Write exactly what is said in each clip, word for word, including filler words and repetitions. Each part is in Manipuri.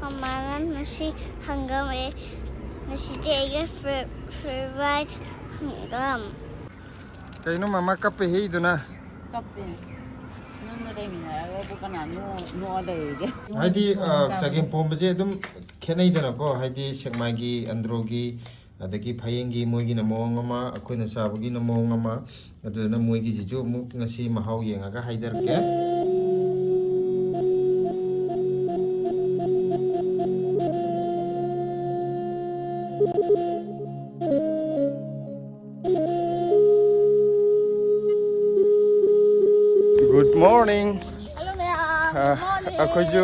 ꯃꯃꯥꯅ ꯉꯁꯤ ꯍꯪꯒꯥꯝ ꯑꯦ, ꯉꯁꯤꯗꯤ ꯑꯩꯒꯤ ꯐꯦ-, ꯐꯦꯚꯣꯔꯥꯏꯠ ꯍꯪꯒꯥꯝ꯫ ꯀꯩꯅꯣ ꯃꯃꯥ ꯀꯞꯄ ꯍꯦꯛꯏꯗꯨꯅ? ꯀꯞꯄꯦ꯫ ꯅꯪꯅ ꯂꯩꯃꯤꯟꯅꯔꯒꯕꯨ ꯀꯅꯥ ꯅꯣꯛ-, ꯅꯣꯛꯑ ꯂꯩꯔꯤꯒꯦ? ꯍꯥꯏꯗꯤ, ꯑ, ꯆꯒꯦꯝ ꯄꯣꯝꯕꯁꯦ ꯑꯗꯨꯝ ꯈꯦꯠꯅꯩꯗꯅꯀꯣ, ꯍꯥꯏꯗꯤ ꯁꯦꯛꯃꯥꯏꯒꯤ, ꯑꯟꯗ꯭ꯔꯣꯒꯤ, ꯑꯗꯒꯤ ꯐꯌꯦꯡꯒꯤ ꯃꯣꯏꯒꯤꯅ ꯃꯑꯣꯡ ꯑꯃ, ꯑꯩꯈꯣꯏꯅ ꯆꯥꯕꯒꯤꯅ ꯃꯑꯣꯡ ꯑꯃ, ꯑꯗꯨꯗꯨꯅ ꯃꯣꯏꯒꯤꯁꯤꯁꯨ ꯑꯃꯨꯛ ꯉꯁꯤ ꯃꯍꯥꯎ ꯌꯦꯡꯉꯒ ꯍꯥꯏꯗꯔꯛꯀꯦ꯫ Good morning. Hello ꯃꯌꯥꯝ꯫ ꯑ, Good morning꯫ ꯑꯩꯈꯣꯏꯁꯨ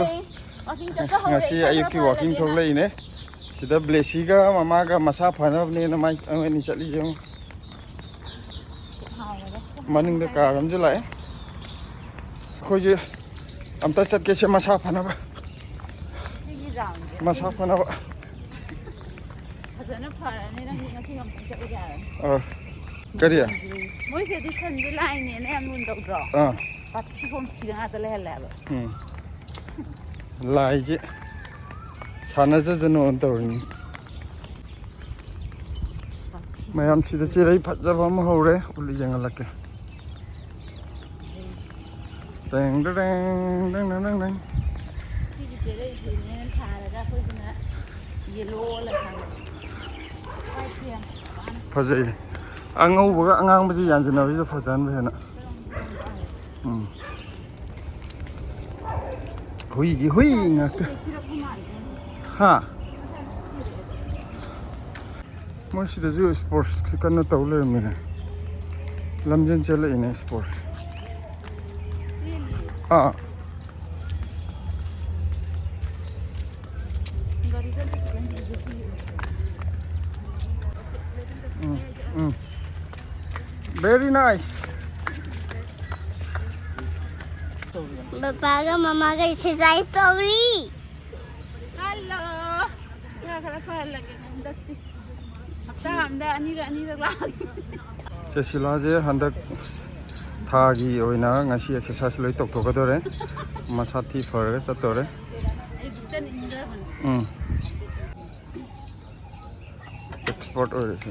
ꯋꯥꯀꯤꯡ ꯆꯠꯄ ꯍꯧꯔꯦ, ꯉꯁꯤ ꯏꯁꯥ ꯈꯔ ꯑꯌꯨꯛꯀꯤ ꯋꯥꯀꯤꯡ ꯐꯔꯒꯦꯅ꯫ ꯊꯣꯛꯂꯛꯏꯅꯦ꯫ ꯁꯤꯗ ꯕ꯭ꯂꯦꯁꯤꯒ ꯃꯃꯥꯒ ꯃꯁꯥ ꯐꯅꯕꯅꯦꯅ ꯃꯥꯏ ꯑꯣꯏꯅ ꯆꯠꯂꯤꯁꯦ ꯌꯦꯡꯉꯨ꯫ ꯃꯅꯤꯡꯗ ꯀꯥꯔ ꯑꯃꯁꯨ ꯂꯥꯛꯑꯦ꯫ ꯑꯩꯈꯣꯏꯁꯦ ꯑꯝꯇ ꯆꯠꯀꯦꯁꯦ ꯃꯁꯥ ꯐꯅꯕ꯫ ꯁꯤꯒꯤ ꯔꯥꯎꯟꯁꯦ ꯃꯁꯥ ꯐꯅꯕ꯫ ꯐꯖꯅ ꯐꯔꯅꯤ, ꯅꯪꯗꯤ ꯉꯁꯤ ꯑꯃꯨꯛꯇꯪ ꯆꯠꯂꯨ ꯌꯥꯔꯅꯤ꯫ ꯑ, ꯀꯔꯤ? ꯃꯣꯏꯁꯤꯗꯤ ꯁꯟꯁꯦ ꯂꯥꯏꯅꯦꯅ ꯌꯥꯝ ꯂꯨꯅ ꯇꯧꯗ꯭ꯔꯣ? ꯑꯥ꯫ ꯄꯥꯊꯤ ꯈꯣꯝꯊꯤꯗ ꯉꯥꯛꯇ ꯂꯩꯍꯜꯂꯦ ꯍꯥꯏꯕ꯫ ꯎꯝ꯫ ꯂꯥꯏꯁꯦ ꯁꯥꯟꯅꯖꯁꯅꯣꯅ ꯇꯧꯔꯤꯅꯤ꯫ ꯃꯌꯥꯝ, ꯁꯤꯗ ꯆꯦꯔꯩ ꯐꯖꯕ ꯑꯃ ꯍꯧꯔꯦ, ꯎꯠꯂ ꯌꯦꯡꯍꯜꯂꯛꯀꯦ꯫ ꯇꯦꯡ ꯇꯦꯡ ꯇꯦꯡ ꯇꯦꯡ ꯇꯦꯡ ꯇꯦꯡ꯫ ꯁꯤꯒꯤ ꯆꯦꯔꯩꯁꯤꯅꯦꯅ ꯊꯥꯔꯒ ꯑꯩꯈꯣꯏꯒꯤꯅ ꯌꯦꯜꯂꯣ ꯑꯣꯜꯂ ꯊꯥꯕ꯫ ꯋꯥꯏꯠꯁꯦ ꯌꯥꯝ ꯄꯥꯝꯃꯦ꯫ ꯐꯖꯩ꯫ ꯑꯉꯧꯕꯒ ꯑꯉꯥꯡꯕꯁꯦ ꯌꯥꯟꯁꯤꯟꯅꯕꯁꯤꯗ ꯐꯖꯍꯟꯕ ꯍꯦꯟꯅ꯫ ꯎꯝ꯫ ꯍꯨꯏꯒꯤ ꯍꯨꯏ ꯉꯥꯛꯇ꯫ ꯍꯥ? ꯃꯣꯏ ꯁꯤꯗꯁꯨ ꯏꯁꯄꯣꯔꯠꯁ ꯀꯟꯅ ꯇꯧ ꯂꯩꯔꯝꯃꯤꯅꯦ꯫ ꯂꯝꯖꯦꯟ ꯆꯦꯜꯂꯛꯏꯅꯦ ꯏꯁꯄꯣꯔꯠꯁ꯫ ꯑꯥ꯫ ꯎꯝ, ꯎꯝ꯫ Very nice. ꯕꯕꯥꯒ ꯃꯃꯥꯒ ꯑꯦꯛꯁꯔꯁꯥꯏꯁ ꯇꯧꯔꯤ꯫ ꯍꯜꯂꯣ꯫ ꯏꯁꯥ ꯈꯔ ꯐꯍꯜꯂꯒꯦ ꯍꯟꯗꯛꯇꯤ꯫ ꯍꯞꯇꯥ ꯑꯝꯗ ꯑꯅꯤꯔꯛ, ꯑꯅꯤꯔꯛ ꯂꯥꯛꯑꯒꯦ꯫ ꯆꯦꯁꯤꯂꯥꯁꯦ ꯍꯟꯗꯛ ꯊꯥꯒꯤ ꯑꯣꯏꯅ ꯉꯁꯤ ꯑꯦꯛꯁꯔꯁꯥꯏꯁ ꯂꯣꯏ ꯇꯧꯊꯣꯛꯀꯗꯧꯔꯦ꯫ ꯃꯁꯥ ꯊꯤ ꯐꯔꯒ ꯆꯠꯇꯧꯔꯦ꯫ ꯑꯩ ꯕꯨꯛ ꯎꯝ꯫ ꯑꯦꯛꯁꯄꯔꯠ ꯑꯣꯏꯔꯦ ꯁꯤ꯫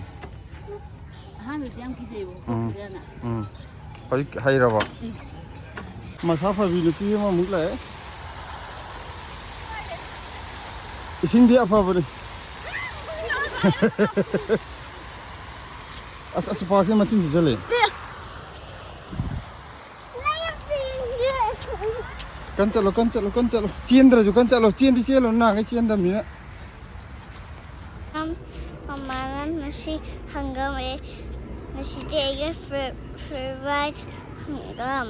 ꯑꯍꯥꯟꯕꯗꯤ ꯌꯥꯝ ꯀꯤꯖꯩꯕ, ꯎꯝ꯫ ꯈꯣꯠꯄꯗꯅ꯫ ꯎꯝ꯫ ꯍꯧꯖꯤꯛ ꯍꯩꯔꯕꯣ? ꯎꯝ꯫ ꯃꯁꯥ ꯐꯕꯤ ꯅꯨꯄꯤ ꯑꯃꯃꯨꯛ ꯂꯥꯛꯑꯦ꯫ ꯏꯁꯤꯡꯗꯤ ꯑꯐꯕꯅꯤ꯫ ꯑꯁ, ꯑꯁ, ꯄꯥꯔꯛꯁꯦ ꯃꯆꯤꯟ ꯆꯤꯖꯜꯂꯦ꯫ ꯀꯟ ꯆꯠꯂꯣ, ꯀꯟ ꯆꯠꯂꯣ, ꯀꯟ ꯆꯠꯂꯣ꯫ ꯆꯦꯟꯗ꯭ꯔꯁꯨ ꯀꯟ ꯆꯠꯂꯣ꯫ ꯆꯦꯟꯗꯤ ꯆꯦꯜꯂꯨ, ꯅꯍꯥꯟꯈꯩ ꯆꯦꯟꯗꯕꯅꯤꯅ꯫ ꯃꯃꯥꯅ ꯉꯁꯤ ꯍꯪꯒꯥꯝ ꯑꯦ, ꯉꯁꯤꯗꯤ ꯑꯩꯒꯤ ꯐꯦ-, ꯐꯦꯚꯣꯔꯥꯏꯠ ꯍꯪꯒꯥꯝ꯫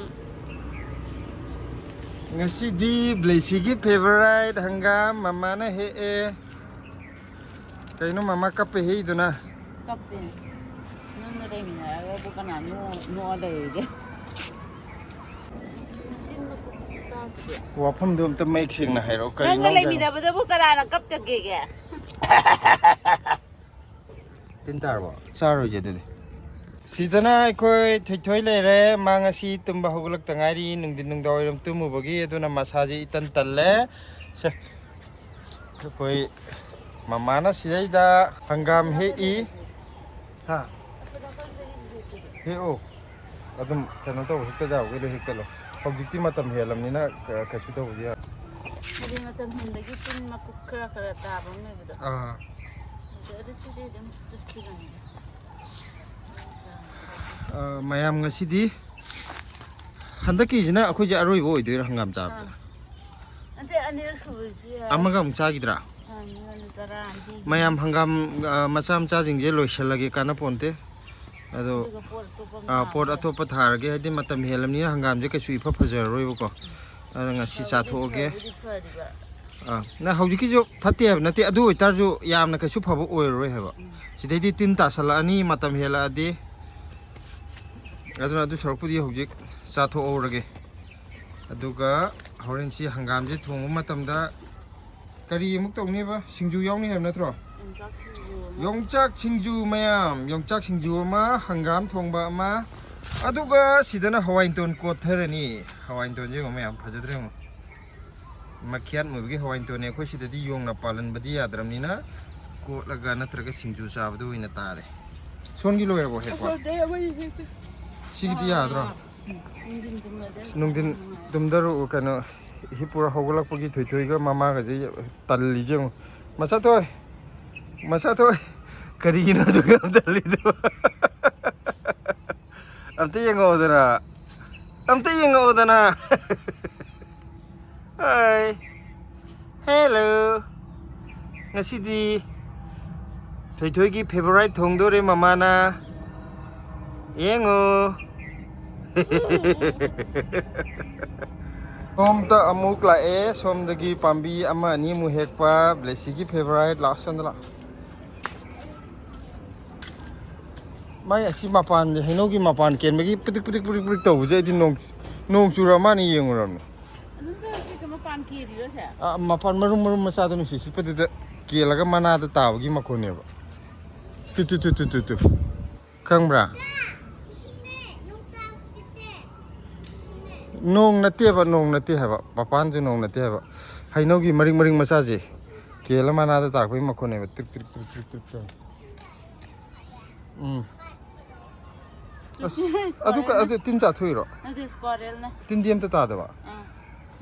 ꯉꯁꯤꯗꯤ ꯕ꯭ꯂꯦꯁꯤꯒꯤ ꯐꯦꯚꯣꯔꯥꯏꯠ ꯍꯪꯒꯥꯝ ꯃꯃꯥꯅ ꯍꯦꯛꯑꯦ꯫ ꯀꯩꯅꯣ ꯃꯃꯥ ꯀꯞꯄ ꯍꯦꯛꯏꯗꯨꯅ? ꯀꯞꯄꯦ꯫ ꯅꯪꯒ ꯂꯩꯃꯤꯟꯅꯔꯒꯕꯨ ꯀꯅꯥ ꯅꯣꯛ-, ꯅꯣꯛꯑ ꯂꯩꯔꯤꯒꯦ? ꯋꯥꯐꯝꯗꯣ ꯑꯝꯇ ꯃꯌꯦꯛ ꯁꯦꯡꯅ ꯍꯥꯏꯔꯛꯑꯣ, ꯀꯔꯤ ꯅꯪꯒ ꯉꯥꯡꯗꯣꯏꯅꯣ? ꯂꯩꯃꯤꯟꯅꯕꯗꯕꯨ ꯀꯅꯥꯅ ꯀꯞꯇꯒꯦꯒꯦ? ꯇꯤꯟ ꯇꯥꯔꯕꯣ? ꯆꯥꯔꯣꯏꯒꯦ ꯑꯗꯨꯗꯤ꯫ ꯁꯤꯗꯅ ꯑꯩꯈꯣꯏ ꯊꯣꯏꯊꯣꯏ ꯂꯩꯔꯦ꯫ ꯃꯥ ꯉꯁꯤ ꯇꯨꯝꯕ ꯍꯧꯒꯠꯂꯛꯇ ꯉꯥꯏꯔꯤ, ꯅꯨꯡꯊꯤꯟ ꯅꯨꯡꯗꯥꯡꯋꯥꯏꯔꯝ ꯇꯨꯝꯃꯨꯕꯒꯤ, ꯑꯗꯨꯅ ꯃꯁꯥꯁꯦ ꯏꯇꯟ ꯇꯜꯂꯦ꯫ ꯁꯦ, ꯑꯩꯈꯣꯏ ꯃꯃꯥꯅ ꯁꯤꯗꯩꯗ ꯍꯪꯒꯥꯝ ꯍꯦꯛꯏ꯫ ꯍꯥ? ꯍꯦꯛꯑꯣ꯫ ꯑꯗꯨꯝ ꯀꯩꯅꯣ ꯇꯧꯕ, ꯍꯦꯛꯇ ꯌꯥꯕꯈꯩ ꯂꯣꯏ ꯍꯦꯛꯇꯠꯂꯣ꯫ ꯍꯧꯖꯤꯛꯇꯤ ꯃꯇꯝ ꯍꯦꯜꯂꯝꯅꯤꯅ, ꯀ-, ꯀꯩꯁꯨ ꯇꯧꯕꯗꯤ ꯌꯥꯔꯣꯏ꯫ ꯍꯥꯏꯗꯤ ꯃꯇꯝ ꯍꯦꯟꯕꯒꯤ ꯇꯤꯟ ꯃꯀꯨꯞ ꯈꯔ ꯈꯔ ꯇꯥꯕ ꯑꯃ ꯂꯩꯕꯗꯣ꯫ ꯑꯥ꯫ ꯑꯗꯨ, ꯑꯗꯨ ꯁꯤꯗꯤ ꯑꯗꯨꯝ ꯆꯠꯈꯤꯕꯅꯤꯗ꯫ ꯑꯥ, ꯃꯌꯥꯝ ꯉꯁꯤꯗꯤ ꯍꯟꯗꯛꯀꯤꯁꯤꯅ ꯑꯩꯈꯣꯏꯁꯦ ꯑꯔꯣꯏꯕ ꯑꯣꯏꯗꯣꯏꯔꯥ ꯍꯪꯒꯥꯝ ꯆꯥꯕꯗ? ꯑꯥ꯫ ꯅꯠꯇꯦ, ꯑꯅꯤꯔꯛ ꯁꯨꯕꯁꯨ ꯌꯥꯏ꯫ ꯑꯃꯒ ꯑꯃꯨꯛ ꯆꯥꯈꯤꯗ꯭ꯔꯥ? ꯑꯥ, ꯃꯤꯉꯣꯟꯗ ꯆꯔꯥ ꯑꯃ ꯄꯤꯒꯦ꯫ ꯃꯌꯥꯝ ꯍꯪꯒꯥꯝ, ꯑꯥ, ꯃꯆꯥ ꯃꯆꯥꯁꯤꯡꯁꯦ ꯂꯣꯏꯁꯤꯜꯂꯒꯦ, ꯀꯥꯟꯅꯄꯣꯟꯇꯦ꯫ ꯑꯗꯣ, ꯑꯗꯨꯒ ꯄꯣꯠ ꯑꯇꯣꯞꯄ ꯑꯃ ꯑꯥ, ꯄꯣꯠ ꯊꯥꯕ꯫ ꯑꯇꯣꯞꯄ ꯊꯥꯔꯒꯦ, ꯍꯥꯏꯗꯤ ꯃꯇꯝ ꯍꯦꯜꯂꯝꯅꯤꯅ ꯍꯪꯒꯥꯝꯁꯦ ꯀꯩꯁꯨ ꯏꯐ ꯐꯖꯔꯔꯣꯏꯕꯀꯣ꯫ ꯑꯗꯨꯅ ꯉꯁꯤ ꯐꯕꯨꯗꯤ ꯆꯥꯊꯣꯛꯑꯒꯦ꯫ ꯐꯕꯨꯗꯤ ꯐꯔꯤꯕ꯫ ꯑꯥ, ꯅꯪ ꯍꯧꯖꯤꯛꯀꯤꯁꯨ ꯐꯠꯇꯦ ꯍꯥꯏꯕ ꯅꯠꯇꯦ, ꯑꯗꯨ ꯑꯣꯏꯇꯥꯔꯁꯨ ꯌꯥꯝꯅ ꯀꯩꯁꯨ ꯐꯕ ꯑꯣꯏꯔꯔꯣꯏ ꯍꯥꯏꯕ꯫ ꯎꯝ꯫ ꯁꯤꯗꯩꯗꯤ ꯇꯤꯟ ꯇꯥꯁꯜꯂꯛꯑꯅꯤ, ꯃꯇꯝ ꯍꯦꯜꯂꯛꯑꯗꯤ꯫ ꯑꯗꯨꯅ ꯑꯗꯨ ꯁꯔꯨꯛꯄꯨꯗꯤ ꯍꯧꯖꯤꯛ ꯆꯥꯊꯣꯛꯍꯧꯔꯒꯦ꯫ ꯑꯗꯨꯒ ꯍꯣꯔꯦꯟ ꯁꯤ ꯍꯪꯒꯥꯝꯁꯦ ꯊꯣꯡꯕ ꯃꯇꯝꯗ ꯀꯔꯤ ꯑꯃꯨꯛ ꯇꯧꯅꯦꯕ? ꯁꯤꯡꯖꯨ ꯌꯥꯎꯅꯤ ꯍꯥꯏꯕ ꯅꯠꯇ꯭ꯔꯣ? ꯌꯣꯡꯆꯥꯛ ꯁꯤꯡꯖꯨ ꯑꯃ꯫ ꯌꯣꯡꯆꯥꯛ ꯁꯤꯡꯖꯨ ꯃꯌꯥꯝ, ꯌꯣꯡꯆꯥꯛ ꯁꯤꯡꯖꯨ ꯑꯃ, ꯍꯪꯒꯥꯝ ꯊꯣꯡꯕ ꯑꯃ, ꯑꯗꯨꯒ ꯁꯤꯗꯅ ꯍꯋꯥꯏ ꯃꯇꯣꯟ ꯀꯣꯠꯊꯔꯅꯤ꯫ ꯍꯋꯥꯏ ꯃꯇꯣꯟꯁꯦ ꯌꯦꯡꯉꯣ ꯃꯌꯥꯝ, ꯐꯖꯗ꯭ꯔꯥ ꯌꯦꯡꯉꯣ꯫ ꯃꯈ꯭ꯌꯥꯠ ꯃꯣꯏꯕꯒꯤ ꯍꯋꯥꯏ ꯇꯣꯟꯅꯦ꯫ ꯑꯩꯈꯣꯏ ꯁꯤꯗꯗꯤ ꯌꯣꯡꯅ ꯄꯥꯜꯍꯟꯕꯗꯤ ꯌꯥꯗ꯭ꯔꯕꯅꯤꯅ ꯀꯣꯠꯂꯒ ꯅꯠꯇ꯭ꯔꯒ ꯁꯤꯡꯖꯨ ꯆꯥꯕꯗꯨ ꯑꯣꯏꯅ ꯇꯥꯔꯦ꯫ ꯁꯣꯟꯒꯤ ꯂꯣꯏꯔꯕꯣ ꯍꯦꯛꯄ? ꯑꯩꯈꯣꯏꯗꯩ ꯑꯩꯈꯣꯏ ꯍꯦꯛꯇ ꯁꯤꯒꯤꯗꯤ ꯌꯥꯗ꯭ꯔꯣ? ꯎꯝ, ꯅꯨꯡꯊꯤꯟ ꯇꯨꯝꯃꯗꯤ ꯑꯁ, ꯅꯨꯡꯊꯤꯟ ꯇꯨꯝꯗꯔꯨ ꯀꯩꯅꯣ, ꯍꯤꯞꯄꯨꯔ ꯍꯧꯒꯠꯂꯛꯄꯒꯤ ꯊꯣꯏꯊꯣꯏꯒ ꯃꯃꯥꯒꯁꯦ ꯇꯜꯂꯤꯁꯦ ꯌꯦꯡꯉꯨ꯫ ꯃꯆꯥꯊꯣꯏ, ꯃꯆꯥꯊꯣꯏ, ꯀꯔꯤꯒꯤꯅꯣ ꯑꯗꯨꯛ ꯌꯥꯝ ꯇꯜꯂꯤꯗꯣ? ꯑꯝꯇ ꯌꯦꯡꯉꯛꯑꯣꯗꯅ, ꯑꯝꯇ ꯌꯦꯡꯉꯛꯑꯣꯗꯅ꯫ ꯍꯥꯏ, ꯍꯦꯜꯂꯣ꯫ ꯉꯁꯤꯗꯤ ꯊꯣꯏꯊꯣꯏꯒꯤ ꯐꯦꯚꯣꯔꯥꯏꯠ ꯊꯣꯡꯗꯣꯔꯦ ꯃꯃꯥꯅ꯫ ꯌꯦꯡꯉꯣ꯫ ꯁꯣꯝꯗ ꯑꯃꯨꯛ ꯂꯥꯛꯑꯦ, ꯁꯣꯝꯗꯒꯤ ꯄꯥꯝꯕꯤ ꯑꯃ ꯑꯅꯤ ꯑꯃꯨꯛ ꯍꯦꯛꯄ, ꯕ꯭ꯂꯦꯁꯤꯒꯤ ꯐꯦꯚꯣꯔꯥꯏꯠ꯫ ꯂꯥꯛꯑꯣ, ꯁꯣꯝꯗ ꯂꯥꯛꯑꯣ꯫ ꯃꯥꯏ ꯑꯁꯤ ꯃꯄꯥꯟꯁꯦ, ꯍꯩꯅꯧꯒꯤ ꯃꯄꯥꯟ ꯀꯦꯟꯕꯒꯤ ꯄꯤꯗꯤꯛ ꯄꯤꯗꯤꯛ ꯄꯤꯗꯤꯛ ꯄꯤꯗꯤꯛ ꯇꯧꯕꯁꯦ ꯑꯩꯗꯤ ꯅꯣꯡ, ꯅꯣꯡ ꯆꯨꯔ ꯃꯥꯅ ꯌꯦꯡꯉꯨꯔꯕꯅꯦ꯫ ꯑꯗꯨꯝ ꯇꯧꯔꯁꯤ, ꯀꯩꯅꯣ, ꯃꯄꯥꯟ ꯀꯦꯜꯂꯤꯔꯣ ꯁꯦ? ꯑꯥ, ꯃꯄꯥꯟ ꯃꯔꯨꯝ ꯃꯔꯨꯝ ꯃꯆꯥꯗꯣ ꯅꯨꯡꯁꯤꯠ ꯁꯤꯠꯄꯗꯨꯗ ꯀꯦꯜꯂꯒ ꯃꯅꯥꯗ ꯇꯥꯕꯒꯤ ꯃꯈꯣꯟꯅꯦꯕ꯫ ꯇꯨ, ꯇꯨ, ꯇꯨ, ꯇꯨ, ꯇꯨ, ꯇꯨ꯫ ꯈꯪꯕ꯭ꯔꯥ? ꯅꯣꯡ ꯅꯠꯇꯦꯕ, ꯅꯣꯡ ꯅꯠꯇꯦ ꯍꯥꯏꯕ꯫ ꯃꯄꯥꯟꯁꯦ ꯅꯣꯡ ꯅꯠꯇꯦ ꯍꯥꯏꯕ꯫ ꯍꯩꯅꯧꯒꯤ ꯃꯔꯤꯛ ꯃꯔꯤꯛ ꯃꯆꯥꯁꯦ ꯀꯦꯜꯂ ꯃꯅꯥꯗ ꯇꯥꯔꯛꯄꯒꯤ ꯃꯈꯣꯟꯅꯦꯕ꯫ ꯇ꯭ꯔꯤꯛ, ꯇ꯭ꯔꯤꯛ, ꯇ꯭ꯔꯤꯛ, ꯇ꯭ꯔꯤꯛ, ꯇ꯭ꯔꯤꯛ ꯇꯧꯔꯦ꯫ ꯎꯝ꯫ ꯑꯁ, ꯑꯗꯨ ꯀ-, ꯑꯗꯨ ꯇꯤꯟ ꯆꯥꯊꯣꯛꯏꯔꯣ? ꯅꯠꯇꯦ, ꯁ꯭ꯀ꯭ꯋꯥꯔꯦꯜꯅꯦ꯫ ꯇꯤꯟꯗꯤ ꯑꯝꯇ ꯇꯥꯗꯕ? ꯑꯥ,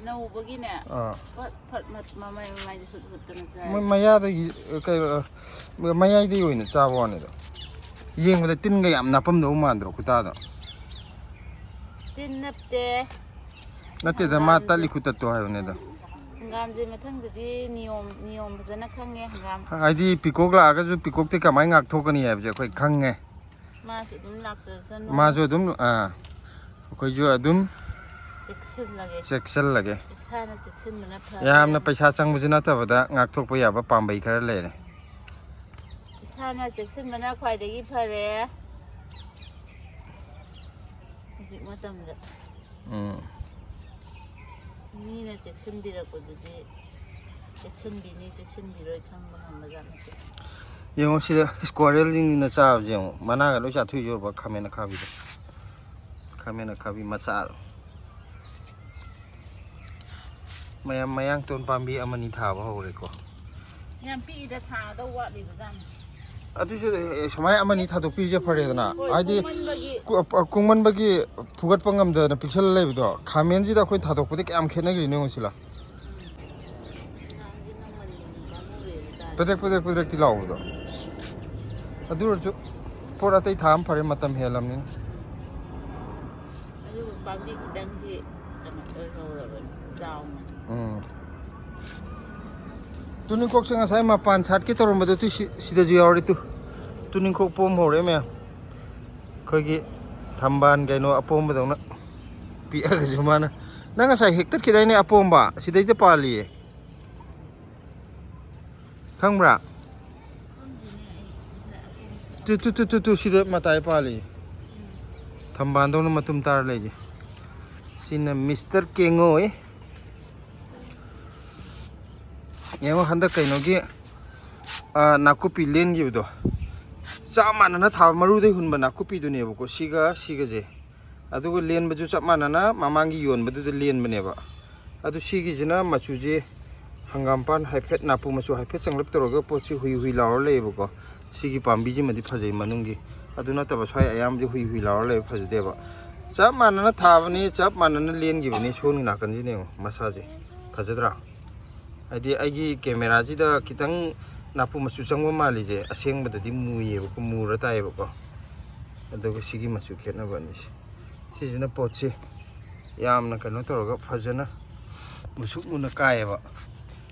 ꯅꯧꯕꯒꯤꯅꯦ꯫ ꯑꯥ꯫ ꯐꯠ ꯐꯠ ꯃꯠ-, ꯃꯃꯩ ꯃꯃꯥꯏꯗ ꯍꯨꯠ ꯍꯨꯠꯇꯅ ꯆꯥꯏ꯫ ꯃꯣꯏ ꯃꯌꯥꯗꯒꯤ, ꯀꯩꯅꯣ, ꯃꯌꯥꯏꯗꯒꯤ ꯑꯣꯏꯅ ꯆꯥꯕ ꯋꯥꯅꯤꯗ꯫ ꯌꯦꯡꯕꯗ ꯇꯤꯟꯒ ꯌꯥꯝ ꯅꯞꯄꯝꯗꯧ ꯃꯥꯟꯗ꯭ꯔꯣ ꯈꯨꯇꯥꯗꯣ? ꯇꯤꯟ ꯅꯞꯇꯦ꯫ ꯅꯠꯇꯦꯗ, ꯃꯥ ꯍꯪꯒꯥꯝꯁꯦ꯫ ꯇꯠꯂꯤ ꯈꯨꯇꯠꯇꯣ ꯍꯥꯏꯕꯅꯤꯗ꯫ ꯍꯪꯒꯥꯝꯁꯦ ꯃꯊꯪꯗꯗꯤ ꯅꯤꯌꯣꯝ, ꯅꯤꯌꯣꯝ ꯐꯖꯅ ꯈꯪꯉꯦ ꯍꯪꯒꯥꯝ꯫ ꯍꯥꯏꯗꯤ ꯄꯤꯀꯣꯛ ꯂꯥꯛꯑꯒꯁꯨ ꯄꯤꯀꯣꯛꯇꯤ ꯀꯃꯥꯏꯅ ꯉꯥꯛꯊꯣꯛꯀꯅꯤ ꯍꯥꯏꯕꯁꯦ ꯑꯩꯈꯣꯏ ꯈꯪꯉꯦ꯫ ꯃꯥꯁꯨ ꯑꯗꯨꯝ ꯂꯥꯛꯆꯁꯅꯨ꯫ ꯃꯥꯁꯨ ꯑꯗꯨꯝ, ꯑꯥ, ꯑꯩꯈꯣꯏꯁꯨ ꯑꯗꯨꯝ ꯆꯦꯛꯁꯤꯜꯂꯒꯦ꯫ ꯆꯦꯛꯁꯤꯜꯂꯒꯦ꯫ ꯏꯁꯥꯅ ꯆꯦꯛꯁꯤꯟꯕꯅ ꯐꯔꯦ꯫ ꯌꯥꯝꯅ ꯄꯩꯁꯥ ꯆꯪꯕꯁꯨ ꯅꯠꯇꯕꯗ ꯉꯥꯛꯊꯣꯛꯄ ꯌꯥꯕ ꯄꯥꯝꯕꯩ ꯈꯔ ꯂꯩꯔꯦ꯫ ꯏꯁꯥꯅ ꯆꯦꯛꯁꯤꯟꯕꯅ ꯈ꯭ꯋꯥꯏꯗꯒꯤ ꯐꯔꯦ꯫ ꯍꯧꯖꯤꯛ ꯃꯇꯝꯗ꯫ ꯎꯝ꯫ ꯃꯤꯅ ꯆꯦꯛꯁꯤꯟꯕꯤꯔꯛꯄꯗꯨꯗꯤ ꯆꯦꯛꯁꯤꯟꯕꯤꯅꯤ, ꯆꯦꯛꯁꯤꯟꯕꯤꯔꯣꯏ ꯈꯪꯕ ꯉꯝꯕꯖꯥꯠ ꯅꯠꯇꯦ꯫ ꯌꯦꯡꯉꯣ ꯁꯤꯗ ꯁ꯭ꯀ꯭ꯋꯥꯔꯦꯜꯁꯤꯡꯁꯤꯅ ꯆꯥꯕꯁꯦ ꯌꯦꯡꯉꯣ, ꯃꯅꯥꯒ ꯂꯣꯏ ꯆꯥꯊꯣꯛꯏꯁꯦ ꯎꯔꯕ? ꯈꯥꯃꯦꯟ ꯑꯈꯥꯕꯤꯗꯣ, ꯈꯥꯃꯦꯟ ꯑꯈꯥꯕꯤ ꯃꯆꯥꯗꯣ꯫ ꯃꯌꯥꯝ ꯃꯌꯥꯡꯇꯣꯟ ꯄꯥꯝꯕꯤ ꯑꯃꯅꯤ ꯊꯥꯕ ꯍꯧꯔꯦꯀꯣ꯫ ꯌꯥꯝ ꯄꯤꯛꯏꯗ, ꯊꯥꯗꯧ ꯋꯥꯠꯂꯤꯕꯖꯥꯠꯅꯤ꯫ ꯑꯗꯨꯁꯨ ꯑꯦ, ꯁꯨꯃꯥꯏꯅ ꯑꯃꯅꯤ ꯊꯥꯗꯣꯛꯄꯤꯔꯤꯁꯦ ꯐꯔꯦꯗꯅ꯫ ꯍꯣꯏ, ꯍꯥꯏꯗꯤ ꯀꯨꯡꯃꯟꯕꯒꯤ꯫ ꯀꯨ- ꯑ, ꯀꯨꯡꯃꯟꯕꯒꯤ ꯐꯨꯒꯠꯄ ꯉꯝꯗꯗꯅ ꯄꯤꯛꯁꯜꯂ ꯂꯩꯕꯗꯣ, ꯈꯥꯃꯦꯟꯁꯤꯗ ꯑꯩꯈꯣꯏꯅ ꯊꯥꯗꯣꯛꯄꯗꯤ ꯀꯌꯥꯝ ꯈꯦꯠꯅꯈ꯭ꯔꯤꯅꯣ ꯌꯦꯡꯉꯣ ꯁꯤꯂꯥ꯫ ꯅꯍꯥꯟꯗꯤ ꯅꯪ ꯃꯅꯤꯟ ꯄꯥꯝꯃꯨꯔꯦ ꯍꯥꯏꯇꯥꯔꯦ꯫ ꯄꯦꯗ꯭ꯔꯦꯛ ꯄꯦꯗ꯭ꯔꯦꯛ ꯄꯦꯗ꯭ꯔꯦꯛꯇꯤ ꯂꯥꯎꯕꯗꯣ꯫ ꯑꯗꯨ ꯑꯣꯏꯔꯁꯨ ꯄꯣꯠ ꯑꯇꯩ ꯊꯥ ꯑꯃ ꯐꯔꯦ, ꯃꯇꯝ ꯍꯦꯜꯂꯝꯅꯤꯅ꯫ ꯑꯗꯨꯕꯨ ꯄꯥꯝꯕꯤ ꯈꯤꯇꯪꯗꯤ ꯀꯩꯅꯣ ꯑꯣꯏꯍꯧꯔꯕꯅꯤ, ꯆꯥꯎꯅ꯫ ꯎꯝ꯫ ꯇꯨꯅꯤꯡꯈꯣꯛꯁꯦ ꯉꯁꯥꯏ ꯃꯄꯥꯟ ꯁꯥꯠꯀꯦ ꯇꯧꯔꯝꯕꯗꯣ ꯇꯨ ꯁꯤ- ꯁꯤꯗꯁꯨ ꯌꯥꯎꯔꯤ ꯇꯨ꯫ ꯇꯨꯅꯤꯡꯈꯣꯛ ꯄꯣꯝ ꯍꯧꯔꯦ ꯃꯌꯥꯝ꯫ ꯑꯩꯈꯣꯏꯒꯤ ꯊꯝꯕꯥꯜ ꯀꯩꯅꯣ ꯑꯄꯣꯝꯕꯗꯧꯅ ꯄꯤꯛꯑꯒꯁꯨ ꯃꯥꯅ꯫ ꯅꯪ ꯉꯁꯥꯏ ꯍꯦꯛꯇꯠꯈꯤꯗꯥꯏꯅꯦ ꯑꯄꯣꯝꯕ? ꯁꯤꯗꯩꯗ ꯄꯥꯜꯂꯤꯌꯦ꯫ ꯈꯪꯕ꯭ꯔꯥ? ꯇꯨ ꯇꯨ ꯇꯨ ꯇꯨ ꯇꯨ ꯁꯤꯗ ꯃꯇꯥꯏ ꯄꯥꯜꯂꯤ꯫ ꯊꯝꯕꯥꯜꯗꯧꯅ ꯃꯇꯨꯝ ꯇꯥꯔ ꯂꯩꯁꯦ꯫ ꯁꯤꯅ ꯃꯤꯁꯇꯔ ꯀꯦꯡꯉꯣꯏ꯫ ꯌꯦꯡꯉꯣ ꯍꯟꯗꯛ ꯀꯩꯅꯣꯒꯤ ꯑ, ꯅꯥꯀꯨꯞꯄꯤ ꯂꯦꯟꯈꯤꯕꯗꯣ ꯆꯞ ꯃꯥꯟꯅꯅ ꯊꯥꯕ ꯃꯔꯨꯗꯩ ꯍꯨꯟꯕ ꯅꯥꯀꯨꯞꯄꯤꯗꯨꯅꯦꯕꯀꯣ꯫ ꯁꯤꯒ ꯁꯤꯒꯁꯦ꯫ ꯑꯗꯨꯒ ꯂꯦꯟꯕꯁꯨ ꯆꯞ ꯃꯥꯟꯅꯅ ꯃꯃꯥꯡꯒꯤ ꯌꯣꯟꯕꯗꯨꯗ ꯂꯦꯟꯕꯅꯦꯕ꯫ ꯑꯗꯨ ꯁꯤꯒꯤꯁꯤꯅ ꯃꯆꯨꯁꯦ ꯍꯪꯒꯥꯝꯄꯥꯟ ꯍꯥꯏꯐꯦꯠ ꯅꯥꯄꯨ ꯃꯆꯨ ꯍꯥꯏꯐꯦꯠ ꯆꯪꯂꯞ ꯇꯧꯔꯒ ꯄꯣꯠꯁꯤ ꯍꯨꯏ ꯍꯨꯏ ꯂꯥꯎꯔ ꯂꯩꯌꯦꯕꯀꯣ꯫ ꯁꯤꯒꯤ ꯄꯥꯝꯕꯤꯁꯤꯃꯗꯤ ꯐꯖꯩ ꯃꯅꯨꯡꯒꯤ꯫ ꯑꯗꯨ ꯅꯠꯇꯕ ꯁ꯭ꯋꯥꯏ ꯑꯌꯥꯝꯕꯁꯦ ꯍꯨꯏ ꯍꯨꯏ ꯂꯥꯎꯔ ꯂꯩꯕ ꯐꯖꯗꯦꯕ꯫ ꯆꯞ ꯃꯥꯟꯅꯅ ꯊꯥꯕꯅꯤ, ꯆꯞ ꯃꯥꯟꯅꯅ ꯂꯦꯟꯈꯤꯕꯅꯤ꯫ ꯁꯣꯝꯒꯤ ꯅꯥꯀꯟꯁꯤꯅ ꯌꯦꯡꯉꯣ ꯃꯁꯥꯁꯦ꯫ ꯐꯖꯗ꯭ꯔꯥ? ꯍꯥꯏꯗꯤ ꯑꯩꯒꯤ ꯀꯦꯃꯦꯔꯥꯁꯤꯗ ꯈꯤꯇꯪ ꯅꯥꯄꯨ ꯃꯆꯨ ꯆꯪꯕ ꯃꯥꯜꯂꯤꯁꯦ, ꯑꯁꯦꯡꯕꯗꯗꯤ ꯃꯨꯏꯌꯦꯕꯀꯣ, ꯃꯨꯔ ꯇꯥꯏꯌꯦꯕꯀꯣ꯫ ꯑꯗꯨꯒ ꯁꯤꯒꯤ ꯃꯆꯨ ꯈꯦꯠꯅꯕ ꯑꯅꯤꯁꯦ꯫ ꯁꯤꯁꯤꯅ ꯄꯣꯠꯁꯦ ꯌꯥꯝꯅ ꯀꯩꯅꯣ ꯇꯧꯔꯒ ꯐꯖꯅ ꯃꯨꯁꯨꯛ ꯃꯨꯅ ꯀꯥꯏꯌꯦꯕ꯫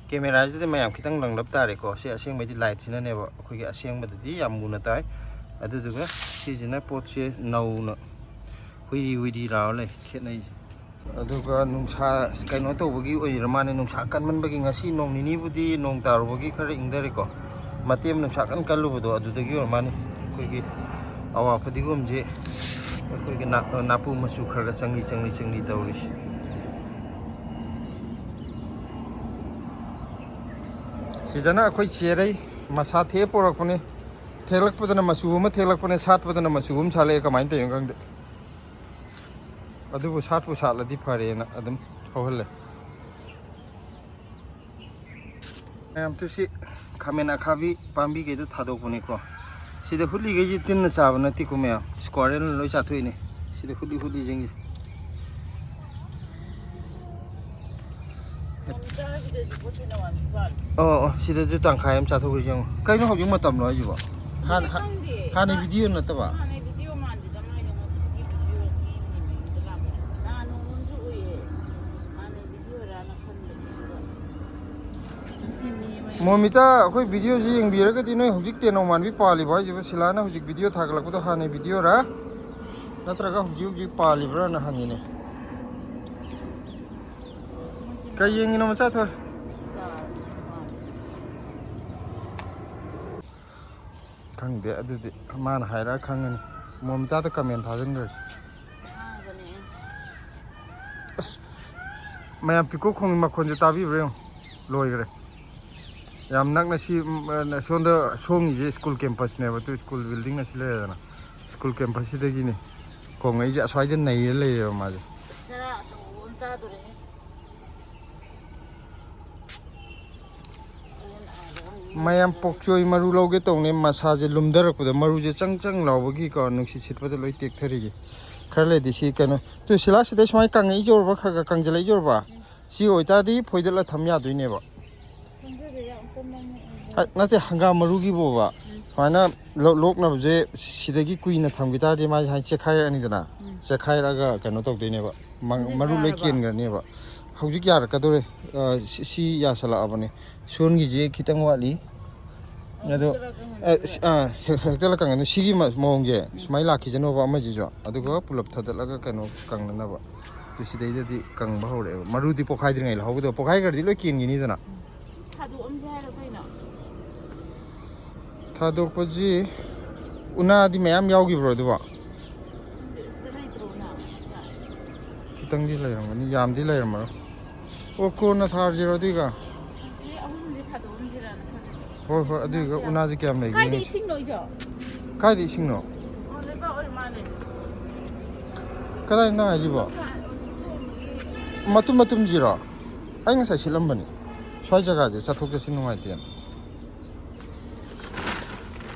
ꯀꯦꯃꯦꯔꯥꯁꯤꯗ ꯃꯌꯥꯝ ꯈꯤꯇꯪ ꯂꯪꯂꯞ ꯇꯥꯔꯦꯀꯣ꯫ ꯁꯤ ꯑꯁꯦꯡꯕꯩꯗꯤ ꯂꯥꯏꯠꯁꯤꯅꯅꯦꯕ, ꯑꯩꯈꯣꯏꯒꯤ ꯑꯁꯦꯡꯕꯗꯗꯤ ꯌꯥꯝ ꯃꯨꯅ ꯇꯥꯏ꯫ ꯑꯗꯨꯗꯨꯒ ꯁꯤꯁꯤꯅ ꯄꯣꯠꯁꯦ ꯅꯧꯅ ꯍꯨꯏꯔꯤ ꯍꯨꯏꯔꯤ ꯂꯥꯎꯔ ꯂꯩ, ꯈꯦꯠꯅꯩꯁꯦ꯫ ꯑꯗꯨꯒ ꯅꯨꯡꯁꯥ ꯀꯩꯅꯣ ꯇꯧꯕꯒꯤ ꯑꯣꯏꯔ ꯃꯥꯜꯂꯦ, ꯅꯨꯡꯁꯥ ꯀꯟꯃꯟꯕꯒꯤ꯫ ꯉꯁꯤ ꯅꯣꯡ ꯅꯤꯅꯤꯕꯨꯗꯤ ꯅꯣꯡ ꯇꯥꯔꯨꯕꯒꯤ ꯈꯔ ꯏꯪꯊꯔꯦꯀꯣ꯫ ꯃꯇꯦꯛ ꯑꯃ ꯅꯨꯡꯁꯥ ꯀꯟꯅ ꯀꯜꯂꯨꯕꯗꯣ ꯑꯗꯨꯗꯒꯤ ꯑꯣꯏꯔ ꯃꯥꯜꯂꯦ꯫ ꯑꯩꯈꯣꯏꯒꯤ ꯑꯋꯥ ꯐꯗꯤꯒꯣꯝꯁꯦ ꯑꯩꯈꯣꯏꯒꯤ ꯅꯥ- ꯅꯥꯄꯨ ꯃꯆꯨ ꯈꯔ ꯈꯔ ꯆꯪꯂꯤ ꯆꯪꯂꯤ ꯆꯪꯂꯤ ꯇꯧꯔꯤꯁꯦ꯫ ꯁꯤꯗꯅ ꯑꯩꯈꯣꯏ ꯆꯦꯔꯩ ꯃꯁꯥ ꯊꯦꯛꯑ ꯄꯣꯔꯛꯄꯅꯦ꯫ ꯊꯦꯛꯂꯛꯄꯗꯅ ꯃꯆꯨ ꯑꯃ ꯊꯦꯛꯂꯛꯄꯅꯦ, ꯁꯥꯠꯄꯗꯅ ꯃꯆꯨ ꯑꯃ ꯁꯥꯠꯂꯛꯑꯦ꯫ ꯀꯃꯥꯏꯅ ꯇꯧꯔꯤꯅꯣ ꯈꯪꯗꯦ꯫ ꯑꯗꯨꯕꯨ ꯁꯥꯠꯄꯨ ꯁꯥꯠꯂꯗꯤ ꯐꯔꯦꯅ ꯑꯗꯨꯝ ꯍꯧꯍꯜꯂꯦ꯫ ꯃꯌꯥꯝ, ꯇꯨ ꯁꯤ ꯈꯥꯃꯦꯟ ꯑꯈꯥꯕꯤ ꯄꯥꯝꯕꯤꯈꯩꯗꯣ ꯊꯥꯗꯣꯛꯄꯅꯤꯀꯣ꯫ ꯁꯤꯗ ꯍꯨꯠꯂꯤꯈꯩꯁꯦ ꯇꯤꯟꯅ ꯆꯥꯕ ꯅꯠꯇꯦꯀꯣ ꯃꯌꯥꯝ, squirrel ꯂꯣꯏ ꯆꯥꯊꯣꯛꯏꯅꯦ꯫ ꯁꯤꯗ ꯍꯨꯠꯂꯤ ꯍꯨꯠꯂꯤꯁꯤꯡꯁꯦ꯫ ꯑꯣ, ꯑꯣ, ꯁꯤꯗꯁꯨ ꯇꯪꯈꯥꯏ ꯑꯃ ꯆꯥꯊꯣꯛꯈ꯭ꯔꯤꯁꯦ ꯌꯦꯡꯉꯣ꯫ ꯀꯩꯅꯣ ꯍꯧꯖꯤꯛ ꯃꯇꯝꯂꯣ ꯍꯥꯏꯁꯤꯕꯣ? ꯍꯥꯟꯅ, ꯍꯥ-, ꯈꯪꯗꯦ꯫ ꯍꯥꯟꯅꯩ ꯚꯤꯗꯤꯑꯣ ꯅꯠꯇꯕ? ꯍꯥꯟꯅꯩ ꯚꯤꯗꯤꯑꯣ ꯃꯥꯟꯗꯦꯗ, ꯃꯥꯏꯗꯣ ꯉꯁꯤꯒꯤ ꯚꯤꯗꯤꯑꯣ ꯃꯤ ꯃꯌꯨꯝꯗ ꯂꯥꯛꯄ꯫ ꯅꯍꯥꯟ ꯅꯣꯡꯃ ꯑꯃꯁꯨ ꯎꯏꯌꯦ꯫ ꯍꯥꯟꯅꯩ ꯚꯤꯗꯤꯑꯣꯔꯥꯅ ꯈꯟꯕꯅꯦ, ꯑꯗꯨꯒ ꯉꯁꯤ ꯃꯤ ꯑꯃ ꯌꯦꯡꯉꯦ꯫ ꯃꯣꯃꯤꯇꯥ, ꯑꯩꯈꯣꯏ ꯚꯤꯗꯤꯑꯣꯁꯤ ꯌꯦꯡꯕꯤꯔꯒꯗꯤ ꯅꯣꯏ ꯍꯧꯖꯤꯛ ꯇꯦꯅꯧ ꯃꯥꯟꯕꯤ ꯄꯥꯜꯂꯤꯕꯣ ꯍꯥꯏꯁꯤꯕꯨ? ꯁꯤꯂꯥꯅ ꯍꯧꯖꯤꯛ ꯚꯤꯗꯤꯑꯣ ꯊꯥꯒꯠꯂꯛꯄꯗꯣ ꯍꯥꯟꯅꯩ ꯚꯤꯗꯤꯑꯣꯔꯥ ꯅꯠꯇ꯭ꯔꯒ ꯍꯧꯖꯤꯛ ꯍꯧꯖꯤꯛ ꯄꯥꯜꯂꯤꯕ꯭ꯔꯥꯅ ꯍꯪꯉꯤꯅꯦ꯫ ꯀꯩ ꯌꯦꯡꯉꯤꯅꯣ ꯃꯆꯥ ꯊꯣꯏ? ꯈꯪꯗꯦ, ꯑꯗꯨꯗꯤ ꯃꯥꯅ ꯍꯥꯏꯔꯛꯑ ꯈꯪꯉꯅꯤ꯫ ꯃꯣꯃꯤꯇꯥꯗ ꯀꯃꯦꯟ ꯊꯥꯖꯤꯟꯈ꯭ꯔꯁꯤ꯫ ꯑꯁ, ꯃꯌꯥꯝ ꯄꯤꯀꯣꯛ ꯈꯣꯡꯒꯤ ꯃꯈꯣꯟꯁꯦ ꯇꯥꯕꯤꯕ꯭ꯔꯥ ꯌꯦꯡꯉꯣ꯫ ꯂꯣꯏꯈ꯭ꯔꯦ꯫ ꯌꯥꯝ ꯅꯛꯅ ꯁꯤ, ꯎꯝ, ꯑ, ꯁꯣꯝꯗ ꯁꯣꯡꯉꯤꯁꯦ ꯁ꯭ꯀꯨꯜ ꯀꯦꯝꯄꯁꯅꯦꯕ꯫ ꯇꯨ ꯁ꯭ꯀꯨꯜ ꯕꯤꯜꯗꯤꯡ ꯑꯁꯤ ꯂꯩꯔꯦꯗꯅ꯫ ꯁ꯭ꯀꯨꯜ ꯀꯦꯝꯄꯁꯁꯤꯗꯒꯤꯅꯤ ꯈꯣꯡꯉꯛꯏꯁꯦ꯫ ꯑꯁ꯭ꯋꯥꯏꯗ ꯅꯩꯔ ꯂꯩꯔꯦꯕ ꯃꯥꯁꯦ꯫ ꯑꯁ, ꯆꯔꯥ ꯑꯆꯧꯕ ꯑꯃ ꯆꯥꯗꯣꯔꯦꯍꯦ꯫ ꯃꯌꯥꯝ ꯄꯣꯛꯆꯣꯏ ꯃꯔꯨ ꯂꯧꯒꯦ ꯇꯧꯅꯦ, ꯃꯁꯥꯁꯦ ꯂꯨꯝꯊꯔꯛꯄꯗ ꯃꯔꯨꯁꯦ ꯆꯪ ꯆꯪ ꯂꯥꯎꯕꯒꯤꯀꯣ, ꯅꯨꯡꯁꯤꯠ ꯁꯤꯠꯄꯗ ꯂꯣꯏ ꯇꯦꯛꯊꯔꯤꯁꯦ꯫ ꯈꯔ ꯂꯩꯗꯤ ꯁꯤ ꯀꯩꯅꯣ, ꯇꯨ ꯁꯤꯂꯥ ꯁꯤꯗꯩ ꯁꯨꯃꯥꯏꯅ ꯀꯪꯉꯛꯏꯖꯧꯔꯕ, ꯈꯔ ꯈꯔ ꯀꯪꯖꯜꯂꯛꯏꯖꯧꯔꯕ꯫ ꯁꯤ ꯑꯣꯏꯇꯥꯔꯗꯤ ꯐꯣꯏꯗꯠꯂ ꯊꯝ ꯌꯥꯗꯣꯏꯅꯦꯕ꯫ ꯈꯪꯖꯗꯦ, ꯌꯥꯝ ꯀꯟꯅ ꯑꯃꯨꯛ ꯍꯥꯏ, ꯅꯠꯇꯦ, ꯍꯪꯒꯥꯝ ꯃꯔꯨꯒꯤꯕꯣꯕ꯫ ꯎꯝ꯫ ꯁꯨꯃꯥꯏꯅ ꯂꯣꯛ-, ꯂꯣꯛꯅꯕꯁꯦ ꯁꯤꯗꯒꯤ ꯀꯨꯏꯅ ꯊꯝꯈꯤ ꯇꯥꯔꯗꯤ ꯃꯥꯁꯦ ꯍꯥꯏꯅ ꯆꯦꯛꯈꯥꯏꯔꯛꯑꯅꯤꯗꯅ꯫ ꯎꯝ꯫ ꯆꯦꯛꯈꯥꯏꯔꯛꯑꯒ ꯀꯩꯅꯣ ꯇꯧꯗꯣꯏꯅꯦꯕ꯫ ꯃꯪ-, ꯍꯧꯖꯤꯛ ꯃꯔꯨ ꯂꯣꯏ ꯌꯥꯔꯕ? ꯀꯦꯟꯈ꯭ꯔꯅꯦꯕ꯫ ꯍꯧꯖꯤꯛ ꯌꯥꯔꯛꯀꯗꯧꯔꯦ꯫ ꯑ, ꯁꯤ, ꯁꯤ ꯌꯥꯁꯜꯂꯛꯑꯕꯅꯦ꯫ ꯁꯣꯟꯒꯤꯁꯦ ꯈꯤꯇꯪ ꯋꯥꯠꯂꯤ꯫ ꯑꯣ, ꯑꯗꯣ, ꯍꯦꯛꯇ ꯂꯧꯀꯪꯍꯟꯕꯤꯗꯣ? ꯑ, ꯁꯤ, ꯑ, ꯍꯦꯛ-, ꯍꯦꯛꯇ ꯂꯧꯀꯪꯍꯟꯕꯤꯗꯣ꯫ ꯁꯤꯒꯤ ꯃ-, ꯃꯑꯣꯡꯁꯦ ꯎꯝ꯫ ꯁꯨꯃꯥꯏꯅ ꯂꯥꯛꯈꯤꯁꯅꯣꯕ ꯑꯃꯁꯤꯁꯨ꯫ ꯑꯗꯨꯒ ꯎꯝ꯫ ꯄꯨꯂꯞ ꯊꯥꯗꯠꯂꯒ ꯀꯩꯅꯣ ꯀꯪꯅꯅꯕ꯫ ꯑꯗꯨ ꯁꯤꯗꯩꯗꯗꯤ ꯀꯪꯕ ꯍꯧꯔꯛꯑꯦꯕ꯫ ꯃꯔꯨꯗꯤ ꯄꯣꯛꯈꯥꯏꯗ꯭ꯔꯤꯉꯩ ꯂꯧꯍꯧꯒꯗꯕ꯫ ꯄꯣꯛꯈꯥꯏꯈ꯭ꯔꯗꯤ ꯂꯣꯏ ꯀꯦꯟꯈꯤꯅꯤꯗꯅ꯫ ꯎꯝ꯫ ꯊꯥꯗꯣꯛꯑꯝꯁꯦ ꯍꯥꯏꯔꯣ ꯀꯩꯅꯣ? ꯊꯥꯗꯣꯛꯄꯁꯤ ꯎꯅꯥꯗꯤ ꯃꯌꯥꯝ ꯌꯥꯎꯈꯤꯕ꯭ꯔꯣ ꯑꯗꯨꯕꯣ? ꯈꯪꯗꯦ, ꯁꯤꯗ ꯂꯩꯇ꯭ꯔꯣ ꯎꯅꯥ? ꯈꯤꯇꯪꯗꯤ ꯂꯩꯔꯝꯒꯅꯤ, ꯌꯥꯝꯗꯤ ꯂꯩꯔꯝꯃꯔꯣꯏ꯫ ꯑꯣ, ꯀꯣꯟꯅ ꯊꯥꯔꯁꯤꯔꯣ ꯑꯗꯨꯏꯒ? ꯑꯁꯤ ꯑꯍꯨꯝꯁꯦ ꯊꯥꯗꯣꯛꯑꯝꯁꯤꯔꯅ ꯈꯜꯂꯦ꯫ ꯍꯣꯏ, ꯍꯣꯏ, ꯑꯗꯨꯏꯒ ꯎꯅꯥꯁꯦ ꯀꯌꯥꯝ ꯂꯩꯒꯦ ꯀꯥꯏꯗ ꯌꯦꯡꯁꯤ꯫ ꯏꯁꯤꯡꯅꯣ ꯑꯩꯁꯨ? ꯀꯥꯏꯗ ꯏꯁꯤꯡꯅꯣ? ꯑꯣ, ꯂꯩꯕꯥꯛ ꯑꯣꯏꯔ ꯃꯥꯜꯂꯦ꯫ ꯀꯗꯥꯏꯅꯣ ꯍꯥꯏꯁꯤꯕꯣ? ꯁꯤ ꯇꯣꯡꯕꯒꯤ ꯃꯇꯨꯝ ꯃꯇꯨꯝꯁꯤꯔꯣ? ꯑꯩ ꯉꯁꯥꯏ ꯁꯤꯠꯂꯝꯕꯅꯤ꯫ ꯁ꯭ꯋꯥꯏ ꯖꯒꯥꯁꯦ ꯆꯠꯊꯣꯛ ꯆꯠꯁꯤꯟ ꯅꯨꯡꯉꯥꯏꯇꯦ꯫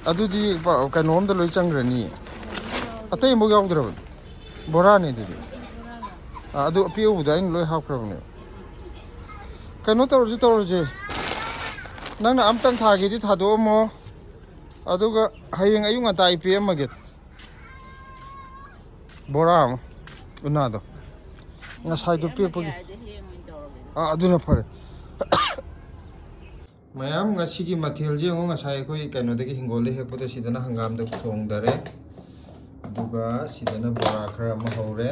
ꯑꯗꯨꯗꯤ ꯕ-, ꯀꯩꯅꯣꯝꯗ ꯂꯣꯏ ꯆꯪꯈ꯭ꯔꯅꯤ꯫ ꯑꯇꯩ ꯑꯃꯐꯥꯎ ꯌꯥꯎꯗ꯭ꯔꯕꯅꯤ꯫ ꯕꯣꯔꯥꯅꯤ ꯑꯗꯨꯗꯤ꯫ ꯑꯥ, ꯑꯗꯨ ꯑꯄꯤꯛ ꯑꯧꯕꯗꯣ ꯑꯩꯅ ꯂꯣꯏ ꯍꯥꯞꯈ꯭ꯔꯕꯅꯦ꯫ ꯀꯩꯅꯣ ꯇꯧꯔꯁꯤ, ꯇꯧꯔꯁꯤ꯫ ꯅꯪꯅ ꯑꯝꯇꯪ ꯊꯥꯒꯦꯗꯤ ꯊꯥꯗꯣꯛꯑꯝꯃꯣ꯫ ꯑꯗꯨꯒ ꯍꯌꯦꯡ ꯑꯌꯨꯛ ꯉꯟꯇꯥ ꯑꯩ ꯄꯤꯔꯝꯃꯒꯦ꯫ ꯕꯣꯔꯥ ꯑꯃ꯫ ꯎꯅꯥꯗꯣ꯫ ꯉꯁꯥꯏꯗꯣ ꯄꯤꯔꯛꯄꯒꯤ꯫ ꯑꯥ, ꯑꯗꯨꯅ ꯐꯔꯦ꯫ ꯃꯌꯥꯝ, ꯉꯁꯤꯒꯤ ꯃꯊꯦꯜꯁꯦ ꯌꯦꯡꯉꯣ, ꯉꯁꯥꯏ ꯑꯩꯈꯣꯏ ꯀꯩꯅꯣꯗꯒꯤ, ꯍꯤꯡꯒꯣꯜꯗ ꯍꯦꯛꯄꯗꯣ, ꯁꯤꯗꯅ ꯍꯪꯒꯥꯝꯗꯣ ꯊꯣꯡꯗꯔꯦ꯫ ꯑꯗꯨꯒ ꯁꯤꯗꯅ ꯕꯣꯔꯥ ꯈꯔ ꯑꯃ ꯍꯧꯔꯦ꯫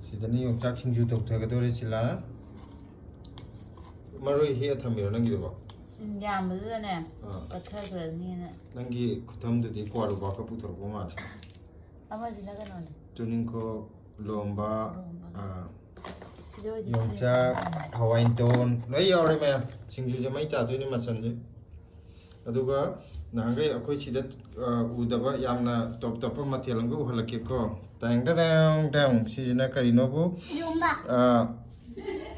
ꯁꯤꯗꯅ ꯌꯣꯡꯆꯥꯛ ꯁꯤꯡꯖꯨ ꯇꯧꯊꯒꯗꯧꯔꯦ, ꯁꯤꯂꯥ꯫ ꯃꯔꯣꯏ ꯍꯦꯛꯑ ꯊꯝꯃꯤꯔꯣ ꯅꯪꯒꯤꯗꯨꯕꯣ? ꯎꯝ, ꯌꯥꯝꯕꯗꯨꯗꯅꯦ, ꯑꯥ꯫ ꯄꯠꯊꯈ꯭ꯔꯅꯤꯅ꯫ ꯅꯪꯒꯤ ꯈꯨꯊꯝꯗꯨꯗꯤ ꯀ꯭ꯋꯥ ꯂꯨꯄꯥ ꯈꯛ ꯄꯨꯊꯣꯔꯛꯄ ꯃꯥꯜꯂꯦ꯫ ꯑꯃꯁꯤꯅ ꯀꯩꯅꯣꯅꯦ꯫ ꯇꯨꯅꯤꯡꯈꯣꯛ, ꯂꯣꯝꯕ, ꯂꯣꯝꯕ꯫ ꯑꯥ꯫ ꯁꯤꯗ ꯑꯣꯏꯗꯤ ꯌꯣꯡꯆꯥꯛ, ꯈꯔ ꯍꯋꯥꯏ ꯇꯣꯟ, ꯂꯣꯏ ꯌꯥꯎꯔꯦ ꯃꯌꯥꯝ꯫ ꯁꯤꯡꯖꯨꯁꯦ ꯃꯩ ꯇꯥꯗꯣꯏꯅꯦ ꯃꯆꯜꯁꯦ꯫ ꯑꯗꯨꯒ ꯅꯍꯥꯟꯈꯩ ꯑꯩꯈꯣꯏ ꯁꯤꯗ, ꯑ, ꯎꯗꯕ ꯌꯥꯝꯅ ꯇꯣꯞ ꯇꯣꯞꯄ ꯃꯊꯦꯜ ꯑꯃꯒ ꯎꯍꯜꯂꯛꯀꯦꯀꯣ꯫ ꯇꯦꯡ ꯇꯦꯡ ꯇꯦꯡ꯫ ꯁꯤꯁꯤꯅ ꯀꯔꯤꯅꯣꯕꯨ? ꯏꯔꯣꯝꯕ꯫ ꯑ,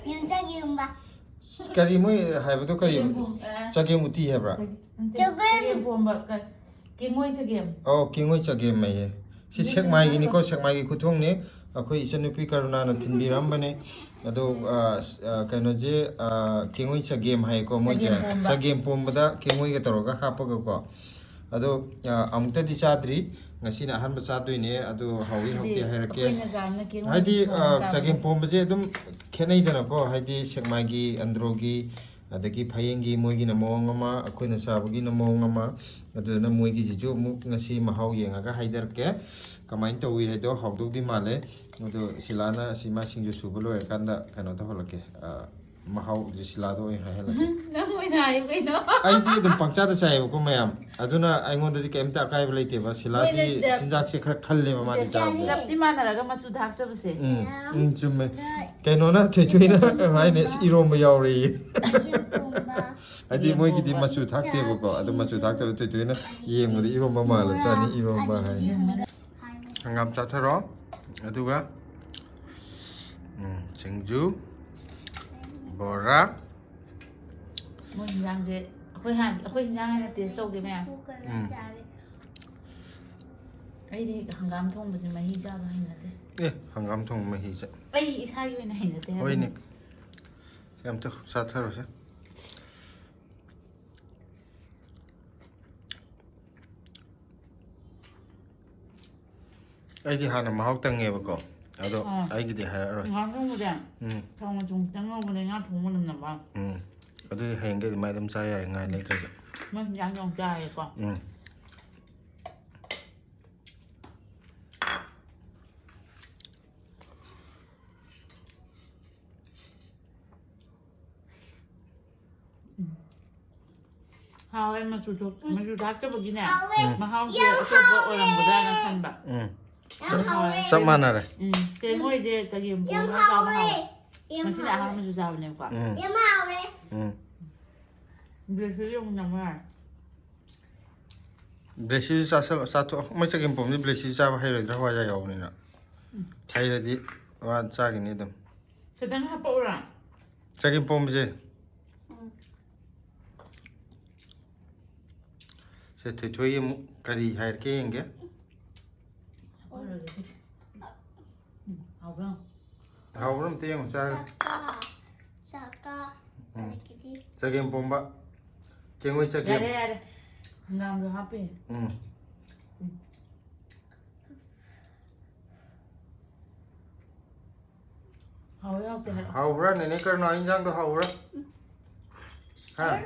ꯌꯣꯡꯆꯥꯛ ꯏꯔꯣꯝꯕ꯫ ꯀꯔꯤ ꯃꯣꯏ ꯍꯥꯏꯕꯗꯣ ꯀꯔꯤ? ꯆꯒꯦꯝ ꯄꯣꯝ-, ꯑ, ꯆꯒꯦꯝ ꯎꯇꯤ ꯍꯥꯏꯕ꯭ꯔꯥ? ꯆꯒꯦꯝ, ꯆꯒꯦꯝ꯫ ꯆꯒꯦꯝ ꯄꯣꯝꯕ, ꯀ-, ꯀꯦꯡꯉꯣꯏ ꯆꯒꯦꯝ꯫ ꯑꯧ, ꯀꯦꯡꯉꯣꯏ ꯆꯒꯦꯝ ꯍꯥꯏꯌꯦ꯫ ꯁꯤ ꯃꯤꯛꯁ ꯁꯦꯛꯃꯥꯏꯒꯤꯅꯤꯀꯣ, ꯇꯧꯔꯒ꯫ ꯁꯦꯛꯃꯥꯏꯒꯤ ꯈꯨꯊꯣꯡꯅꯤ꯫ ꯑꯩꯈꯣꯏ ꯏꯆꯟꯅꯨꯄꯤ ꯀꯔꯨꯅꯥꯅ ꯊꯤꯟꯕꯤꯔꯝꯕꯅꯦ꯫ ꯑꯗꯣ, ꯑ, ꯁ-, ꯑ, ꯀꯩꯅꯣꯁꯦ, ꯑ, ꯀꯦꯡꯉꯣꯏ ꯆꯒꯦꯝ ꯍꯥꯏꯌꯦꯀꯣ ꯃꯣꯏꯁꯦ꯫ ꯆꯒꯦꯝ ꯄꯣꯝꯕ꯫ ꯆꯒꯦꯝ ꯄꯣꯝꯕꯗ ꯀꯦꯡꯉꯣꯏꯒ ꯇꯧꯔꯒ ꯍꯥꯞꯄꯒꯀꯣ꯫ ꯑꯗꯣ, ꯑ, ꯑꯃꯨꯛꯇꯗꯤ ꯆꯥꯗ꯭ꯔꯤ꯫ ꯉꯁꯤꯅ ꯑꯍꯥꯟꯕ ꯆꯥꯗꯣꯏꯅꯦ꯫ ꯑꯗꯣ ꯍꯥꯎꯏ ꯁꯤꯗꯤ ꯍꯥꯎꯇꯦ ꯍꯥꯏꯔꯛꯀꯦ꯫ ꯑꯩꯈꯣꯏꯅ ꯆꯥꯕꯅ ꯀꯦꯡꯉꯣꯏ ꯍꯥꯏꯗꯤ, ꯊꯣꯡꯉ ꯑ, ꯆꯥꯕꯅꯤ꯫ ꯆꯒꯦꯝ ꯄꯣꯝꯕꯁꯦ ꯑꯗꯨꯝ ꯈꯦꯠꯅꯩꯗꯅꯀꯣ꯫ ꯍꯥꯏꯗꯤ ꯁꯦꯛꯃꯥꯏꯒꯤ, ꯑꯟꯗ꯭ꯔꯣꯒꯤ, ꯑꯗꯒꯤ ꯐꯌꯦꯡꯒꯤ ꯃꯣꯏꯒꯤꯅ ꯃꯑꯣꯡ ꯑꯃ, ꯑꯩꯈꯣꯏꯅ ꯆꯥꯕꯒꯤꯅ ꯃꯑꯣꯡ ꯑꯃ꯫ ꯑꯗꯨꯗꯨꯅ ꯃꯣꯏꯒꯤꯁꯤꯁꯨ ꯑꯃꯨꯛ ꯉꯁꯤ ꯃꯍꯥꯎ ꯌꯦꯡꯉꯒ ꯍꯥꯏꯖꯔꯛꯀꯦ ꯀꯃꯥꯏꯅ ꯇꯧꯏ ꯍꯥꯏꯗꯣ꯫ ꯍꯥꯎꯗꯧꯗꯤ ꯃꯥꯜꯂꯦ꯫ ꯑꯗꯣ ꯁꯤꯂꯥꯅ ꯑꯁꯤ ꯃꯥ ꯁꯤꯡꯖꯨ ꯁꯨꯕ ꯂꯣꯏꯔꯀꯥꯟꯗ ꯀꯩꯅꯣ ꯇꯧꯍꯜꯂꯛꯀꯦ, ꯑ, ꯃꯍꯥꯎꯁꯦ ꯁꯤꯂꯥꯗ ꯑꯣꯏꯅ ꯍꯥꯏꯍꯜꯂꯛꯀꯦ꯫ ꯅꯪ ꯑꯣꯏꯅ ꯍꯥꯏꯌꯨ ꯀꯩꯅꯣ꯫ ꯑꯩꯗꯤ ꯑꯗꯨꯝ ꯄꯪꯆꯥꯗ ꯆꯥꯏꯌꯦꯕꯀꯣ ꯃꯌꯥꯝ, ꯑꯗꯨꯅ ꯑꯩꯉꯣꯟꯗꯗꯤ ꯀꯩꯝꯇ ꯑꯀꯥꯏꯕ ꯂꯩꯇꯦꯕ꯫ ꯁꯤꯂꯥꯗꯤ ꯃꯣꯏꯅ ꯁꯤꯗ ꯆꯤꯟꯖꯥꯛꯁꯦ ꯈꯔ ꯈꯜꯂꯦꯕ ꯃꯥꯗꯤ ꯆꯥꯕꯗ꯫ ꯆꯞꯇꯤ ꯃꯥꯟꯅꯔꯒ ꯃꯆꯨ ꯊꯥꯛꯇꯕꯁꯦ꯫ ꯎꯝ, ꯎꯝ, ꯆꯨꯝꯃꯦ꯫ ꯀꯩꯅꯣꯅ, ꯊꯣꯏꯊꯣꯏꯅ ꯍꯥꯏꯅꯦ, "ꯑꯁ, ꯏꯔꯣꯝꯕ ꯌꯥꯎꯔꯦꯌꯦ"꯫ ꯍꯥꯏꯗꯤ ꯃꯣꯏꯒꯤꯗꯤ ꯃꯆꯨ ꯊꯥꯛꯇꯦꯕꯀꯣ, ꯑꯗꯨ ꯃꯆꯨ ꯊꯥꯛꯇꯕ ꯊꯣꯏꯊꯣꯏꯅ ꯌꯦꯡꯕꯗ ꯏꯔꯣꯝꯕ ꯃꯥꯜꯂ ꯆꯥꯅꯤ, ꯏꯔꯣꯝꯕ ꯍꯥꯏꯅꯤ꯫ ꯍꯪꯒꯥꯝ ꯆꯥꯊꯔꯣ, ꯑꯗꯨꯒ, ꯎꯝ, ꯁꯤꯡꯖꯨ, ꯕꯣꯔꯥ, ꯃꯣꯏ ꯍꯤꯟꯖꯥꯡꯁꯦ ꯑꯩꯈꯣꯏ ꯍꯥꯟꯅ, ꯑꯩꯈꯣꯏ ꯍꯤꯟꯖꯥꯡ ꯍꯥꯟꯅ ꯇꯦꯁ ꯇꯧꯒꯦ ꯃꯌꯥꯝ꯫ ꯎꯝ꯫ ꯑꯩꯗꯤ ꯍꯪꯒꯥꯝ ꯊꯣꯡꯕꯁꯦ ꯃꯍꯤ ꯆꯥꯕ ꯍꯩꯅꯗꯦ꯫ ꯑꯦ, ꯍꯪꯒꯥꯝ ꯊꯣꯡꯕ ꯃꯍꯤꯁꯦ꯫ ꯑꯩ ꯏꯁꯥꯒꯤ ꯑꯣꯏꯅ ꯍꯩꯅꯗꯦ ꯍꯥꯏꯕ꯫ ꯍꯣꯏꯅꯦ꯫ ꯁꯤ ꯑꯝꯇ ꯆꯥꯊꯔꯣꯁꯦ꯫ ꯑꯩꯗꯤ ꯍꯥꯟꯅ ꯃꯍꯥꯎ ꯇꯪꯉꯦꯕꯀꯣ, ꯑꯗꯣ ꯑꯥ꯫ ꯑꯩꯒꯤꯗꯤ ꯍꯥꯏꯔꯛꯑꯔꯣꯏ꯫ ꯉꯥ ꯊꯣꯡꯕꯁꯦ ꯎꯝ꯫ ꯊꯥꯎ ꯃꯆꯨꯝ ꯈꯤꯇꯪ ꯉꯧꯕꯅꯦ, ꯉꯥ ꯊꯣꯡꯕ ꯃꯅꯝ ꯅꯝꯕ꯫ ꯎꯝ꯫ ꯑꯗꯨꯗꯤ ꯍꯌꯦꯡꯒꯩ ꯑꯗꯨꯃꯥꯏꯅ ꯑꯗꯨꯝ ꯆꯥ ꯌꯥꯔꯦ, ꯉꯥꯏ ꯂꯩꯇ꯭ꯔꯁꯨ꯫ ꯃꯣꯏ ꯍꯤꯟꯖꯥꯡ ꯌꯥꯝ ꯆꯥꯔꯦꯀꯣ꯫ ꯎꯝ꯫ ꯎꯝ꯫ ꯍꯥꯎꯋꯦ, ꯃꯆꯨ ꯊꯣꯛ-, ꯃꯆꯨ ꯊꯥꯛꯇꯕꯒꯤꯅꯦ꯫ ꯍꯥꯎꯋꯦ꯫ ꯎꯝ꯫ ꯃꯍꯥꯎꯁꯦ ꯌꯥꯝ ꯑꯇꯣꯞꯄ ꯍꯥꯎꯋꯦ꯫ ꯑꯣꯏꯔꯝꯒꯗ꯭ꯔꯥꯅ ꯈꯟꯕ꯫ ꯎꯝ꯫ ꯌꯥꯝ ꯍꯥꯎꯋꯦ꯫ ꯆꯞ ꯃꯥꯟꯅꯔꯦ꯫ ꯎꯝ꯫ ꯀꯦꯡꯉꯣꯏꯁꯦ ꯆꯒꯦꯝ ꯌꯥꯝ ꯄꯣꯝꯃꯒ ꯆꯥꯕ ꯍꯥꯎꯋꯦ꯫ ꯍꯥꯎꯋꯦ꯫ ꯌꯥꯝ ꯉꯁꯤꯗꯤ ꯍꯥꯎꯋꯦ꯫ ꯑꯍꯥꯟꯕꯁꯨ ꯆꯥꯕꯅꯦꯕꯀꯣ꯫ ꯎꯝ꯫ ꯌꯥꯝ ꯍꯥꯎꯋꯦ꯫ ꯎꯝ꯫ ꯕ꯭ꯔꯦꯁꯁꯨ ꯌꯦꯡꯉꯨ ꯅꯃ ꯌꯥꯔꯦ꯫ ꯕ꯭ꯂꯦꯁꯤꯁꯨ ꯆꯥꯁꯜꯂꯣ, ꯆꯥꯊꯣꯛꯑꯣ꯫ ꯃꯣꯏ ꯆꯒꯦꯝ ꯄꯣꯝꯕꯗꯤ ꯕ꯭ꯂꯦꯁꯤꯁꯨ ꯆꯥꯕ ꯍꯩꯔꯣꯏꯗ꯭ꯔꯥ, ꯍꯋꯥꯏꯖꯥꯔ ꯌꯥꯎꯕꯅꯤꯅ? ꯎꯝ꯫ ꯍꯩꯔꯗꯤ ꯃꯥ ꯆꯥꯈꯤꯅꯤ ꯑꯗꯨꯝ꯫ ꯈꯤꯇꯪ ꯍꯥꯞꯄꯛꯎꯔꯥ? ꯆꯒꯦꯝ ꯄꯣꯝꯕꯁꯦ꯫ ꯎꯝ꯫ ꯁꯦ, ꯊꯣꯏꯊꯣꯏꯒꯤ ꯑꯃꯨꯛ ꯀꯔꯤ ꯍꯥꯏꯔꯛꯀꯦ ꯌꯦꯡꯒꯦ꯫ ꯍꯥꯞꯄꯛꯎꯔꯒꯦ ꯁꯦ꯫ ꯎꯝ, ꯍꯥꯎꯕ꯭ꯔꯥ? ꯍꯥꯎꯕ꯭ꯔꯥ ꯑꯝꯇ ꯌꯦꯡꯉꯨ, ꯆꯥꯔꯒ꯫ ꯆꯥꯛꯀ, ꯆꯥꯛꯀ, ꯎꯝ꯫ ꯑꯗꯒꯤꯗꯤ ꯆꯒꯦꯝ ꯄꯣꯝꯕ, ꯀꯦꯡꯉꯣꯏ ꯆꯒꯦꯝ꯫ ꯌꯥꯔꯦ, ꯌꯥꯔꯦ꯫ ꯍꯪꯒꯥꯝꯗꯣ ꯍꯥꯞꯄꯤꯅꯦ꯫ ꯎꯝ꯫ ꯎꯝ꯫ ꯍꯥꯎꯋꯦ, ꯍꯥꯎꯇꯦ ꯍꯥꯏꯔꯛꯑꯣ꯫ ꯍꯥꯎꯕ꯭ꯔꯥ, ꯅꯦꯅꯦ ꯀꯔꯨꯅꯥ, ꯏꯟꯖꯥꯡꯗꯣ ꯍꯥꯎꯕ꯭ꯔꯥ? ꯍꯥ?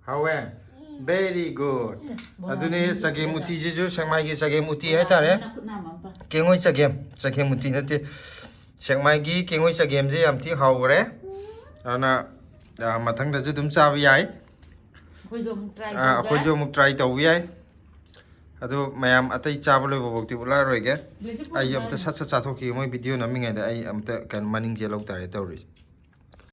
ꯍꯥꯎꯋꯦ? ꯎꯝ꯫ Very good꯫ ꯎꯝ, ꯑꯗꯨꯅꯦ, ꯕꯣꯔꯥ ꯆꯒꯦꯝ ꯎꯇꯤꯁꯤꯁꯨ, ꯁꯦꯛꯃꯥꯏꯒꯤ ꯆꯒꯦꯝ ꯎꯇꯤ ꯍꯥꯏꯇꯥꯔꯦ꯫ ꯅꯈꯨꯠ ꯅꯥꯝꯃ ꯑꯝꯇ꯫ ꯀꯦꯡꯉꯣꯏ ꯆꯒꯦꯝ, ꯆꯒꯦꯝ ꯎꯇꯤ ꯅꯠꯇꯦ꯫ ꯁꯦꯛꯃꯥꯏꯒꯤ ꯀꯦꯡꯉꯣꯏ ꯆꯒꯦꯝꯁꯦ ꯌꯥꯝ ꯊꯤ ꯍꯥꯎꯈ꯭ꯔꯦ꯫ ꯑꯗꯨꯅ, ꯑ, ꯃꯊꯪꯗꯁꯨ ꯑꯗꯨꯝ ꯆꯥꯕ ꯌꯥꯏ꯫ ꯑꯩꯈꯣꯏꯁꯨ ꯑꯃꯨꯛ try ꯑ, ꯇꯧꯒꯦ꯫ ꯑꯩꯈꯣꯏꯁꯨ ꯑꯃꯨꯛ try ꯇꯧꯕ ꯌꯥꯏ꯫ ꯑꯗꯣ ꯃꯌꯥꯝ ꯑꯇꯩ ꯆꯥꯕ ꯂꯣꯏꯕꯐꯥꯎꯗꯤ ꯎꯠꯂꯛꯑꯔꯣꯏꯒꯦ꯫ ꯕ꯭ꯂꯦꯁꯤ ꯑꯩ ꯑꯝꯇ ꯐꯣꯟ ꯁꯠ ꯁꯠ ꯆꯥꯊꯣꯛꯈꯤꯒꯦ꯫ ꯃꯣꯏ video ꯅꯝꯃꯤꯉꯩꯗ ꯑꯩ ꯑꯝꯇ ꯀꯩꯅꯣ ꯃꯅꯤꯡ ꯆꯦꯜꯍꯧ ꯇꯥꯔꯦ ꯇꯧꯔꯤꯁꯦ꯫